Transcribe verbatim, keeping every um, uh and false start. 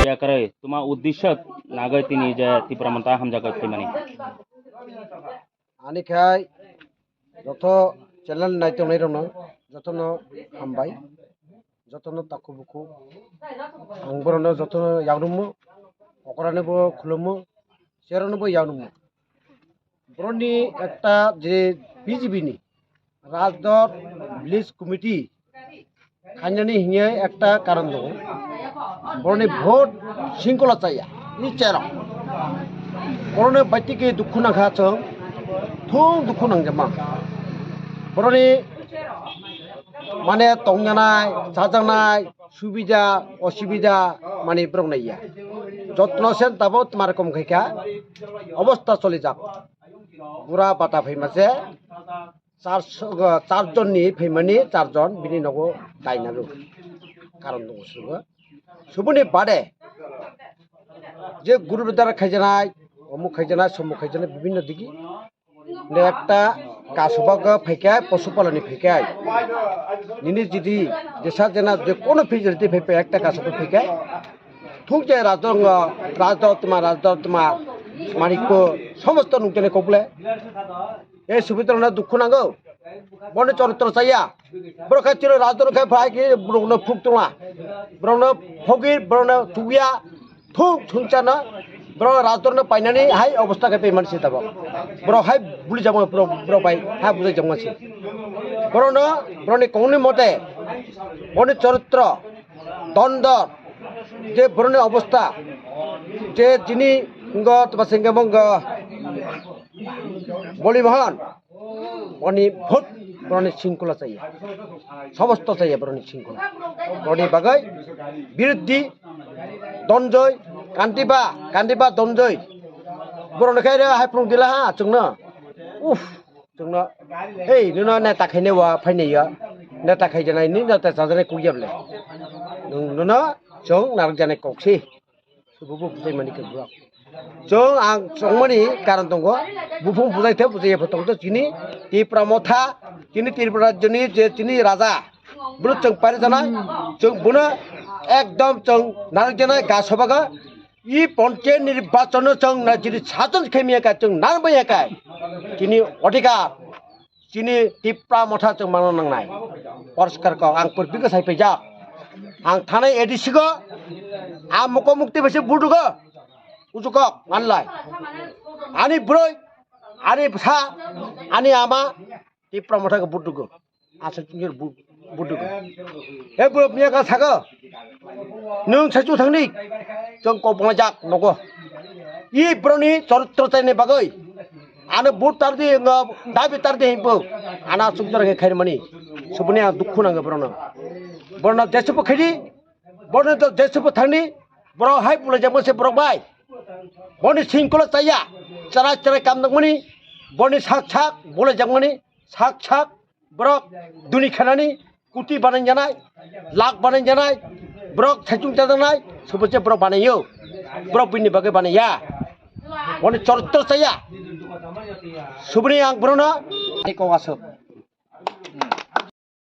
Yakarwi tuma uddisho nagwi tini je Tipra Motha hamjagwi phaimani. Ani khai joto channel naitongnai rokno jotono hambai, jotono takhuk bukhuk. Ang borokno jotono yakrwmmo, okrani bo khulummo, cherokno bo yakrwmmo. Borokni ekta je B J P ni Rajdor Village Committee khainani hinye ekta karon tongo. Borokni vote singkola chaya, ni cherok. Borokni baitike dukhu nangkha chwng, thung dukhu nangjama. Borokni mane tongyanai, chajaknai, subida, osubida, mane borok naiya. Jotno sen tabo tma rokom khaikha, obosta cholijak. Bura bata phaima se, char, char jonni phaimani, char jon bini nogo daina rw. Karon tongo sugo. Suboni bade je guru bidar khaijanai, omuk khaijanai, somuk khaijanai, bibinno digi. Ne ekta kasoba ga phaikai, Posupalani phaikai. Nini jidi jesa jena je kono facility phaipai ekta kasoba phaikai. Thung je Rajdor, Rajdor tma, Rajdor tma, Manikpur, somosto nukjani kokle. E subidrona dukhu nango. Boni choritro chaya. Borok khai tiro Rajdor khai phai ki borokno phuk tongla. Borokno phogir, borokno thugya. Thuk thungchana borok Rajdorno painani hai obosta khe paimani se tabok. Borok hai buli jama borok, borok bai hai bujai jama se. Borokno, borokni kongni mote boni choritro, dondor, je borokni obosta, je jini ngo tma sengke mongo Boli Mohan. Oni vote boroni singkula chaya. Somosto chaya boroni singkula. Boroni bagai biruddhi Donjoy, Kandiba, Kandiba Donjoy. Boroni khaire hai phung dila ha chwngno. Uf, chwngno. Hei, nuno neta khaine wa phaine ya. Neta khai janai ni neta sajane kuyable. Nung nuno chwng narak janai koksi. Buphung bujai mani khe borok. Chwng ang chongmani karon tongo. Buphung bujai the bujai yapha tongto chini Tipra Motha, chini Tripura rajyoni je chini raja. Bono chwng pari janai, chwng bono ekdom chwng narwk janai ga sobaga. I ponche nirbachon chwng na jiri sajon khemiya ka chwng narwk ya ka. Chini odhikar. Chini Tipra Motha chwng mano nangnai. Poriskar kok, ang purbi ko sai paijak. Ang thanai A D C go, ang moko mukti besi budu go. Uju kok, manlai. Ani broi, ani bsa, ani ama, Tipra Motha go budu go. Aswk chungjur bu-, budu go. He bro, miya ka sago. Nwng sachu thangni. Chwng kok bwngjak nogo. I broni choritro chaini bagwi. Ano but tardi, ngo dabi tardi himpo. Ana chukjor khe khairmani. Subuni ang dukhu nango brono. Brono jesupo khaidi. Brono to jesupo thangni. Bro hai pula jabo se bro bai. Boni singkolo chaya. Chara chara kam nangmani. Boni sak sak bula jangmani. Sak sak. Borok duni khanani kuti banai janai, lakh banai janai, borok saichung chajaknai, sobo se borok banaio. Borok bini bagwi banaiya. Boni choritro chaya. Suboni ang borokno kok aswk.